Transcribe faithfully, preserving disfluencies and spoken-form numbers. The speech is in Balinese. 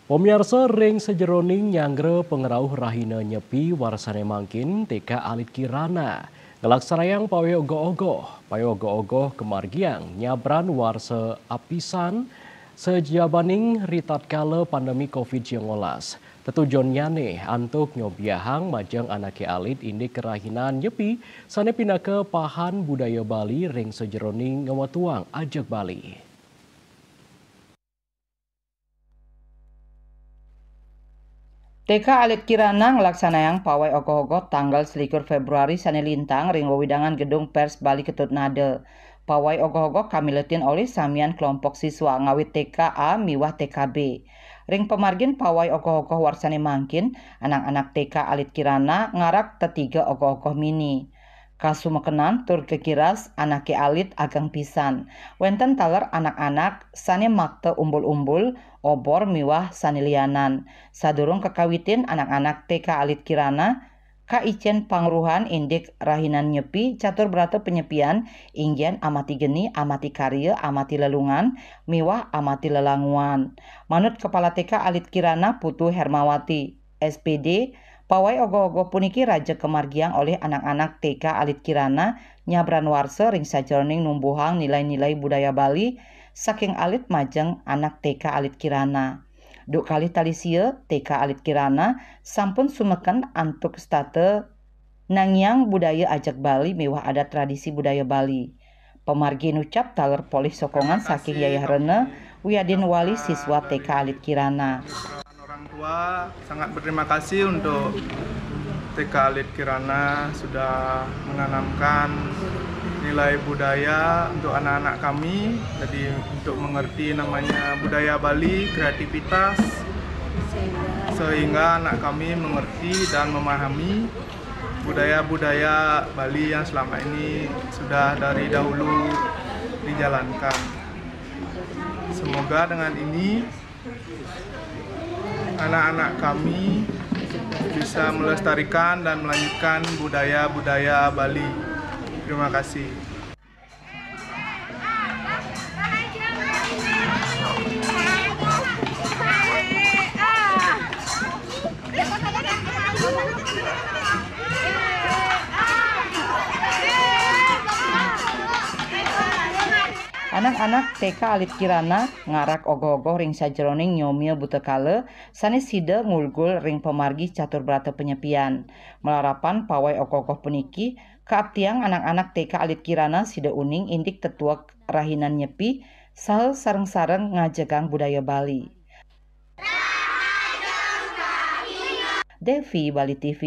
Pamiarsa, ring sajeroning nyanggra pangrauh rahina Nyepi warsane mangkin, T K alit Kirana nglaksanayang pawai ogoh-ogoh. Pawai ogoh-ogoh kamargiang nyabran warsa apisan sajabaning ritatkala pandemi covid sembilan belas. Tetujonnyane antuk nyobiahang majeng anake alit indik karahinan Nyepi sane pinaka pahan budaya Bali ring sajeroning ngawetuang ajeg Bali. T K alit Kirana nglaksanayang pawai ogoh-ogoh tanggal selikur Februari sane lintang ring wewidangan Gedung Pers Bali Ketut Nada. Pawai ogoh-ogoh kamiletin olih samian kelompok siswa ngawit T K A miwah T K B. Ring pamargin pawai ogoh-ogoh warsane mangkin, anak-anak T K alit Kirana ngarak tetiga ogoh-ogoh mini. Kasumekenan tur gegiras anake alit ageng pisan. Wenten taler anak-anak sane makta umbul-umbul, obor miwah sane lianan. Sadurung kakawitin, anak-anak T K alit Kirana kaicen pangruhan indik rahinan Nyepi, catur brata penyepian, inggian amati geni, amati karya, amati lelungan, miwah amati lelanguan. Manut Kepala T K alit Kirana Putu Hermawati, S P D, pawai ogoh-ogoh puniki raja kamargiang olih anak-anak T K alit Kirana nyabran warsa ring sajeroning numbuhang nilai-nilai budaya Bali saking alit majeng anak T K alit Kirana. Duk kalih tali sia, T K alit Kirana sampun sumeken antuk setata nangiang budaya ajeg Bali miwah adat tradisi budaya Bali. Pamargi nucap taler polih sokongan saking Yayah Rena wiadin wali siswa T K alit Kirana. Orang tua, sangat berterima kasih untuk T K alit Kirana sudah menanamkan nilai budaya untuk anak-anak kami. Jadi, untuk mengerti namanya budaya Bali, kreativitas, sehingga anak kami mengerti dan memahami budaya-budaya Bali yang selama ini sudah dari dahulu dijalankan. Semoga dengan ini anak-anak kami bisa melestarikan dan melanjutkan budaya-budaya Bali. Terima kasih. Anak-anak T K alit Kirana ngarak ogoh-ogoh ring sajeroning nyomia buta kala sane sida ngulgul ring pamargi catur brata penyepian. Malarapan pawai ogoh-ogoh puniki, kaaptiang anak-anak T K alit Kirana sida uning indik tetuek rahinan Nyepi saha sareng-sareng ngajegang budaya Bali. Devi, Bali T V.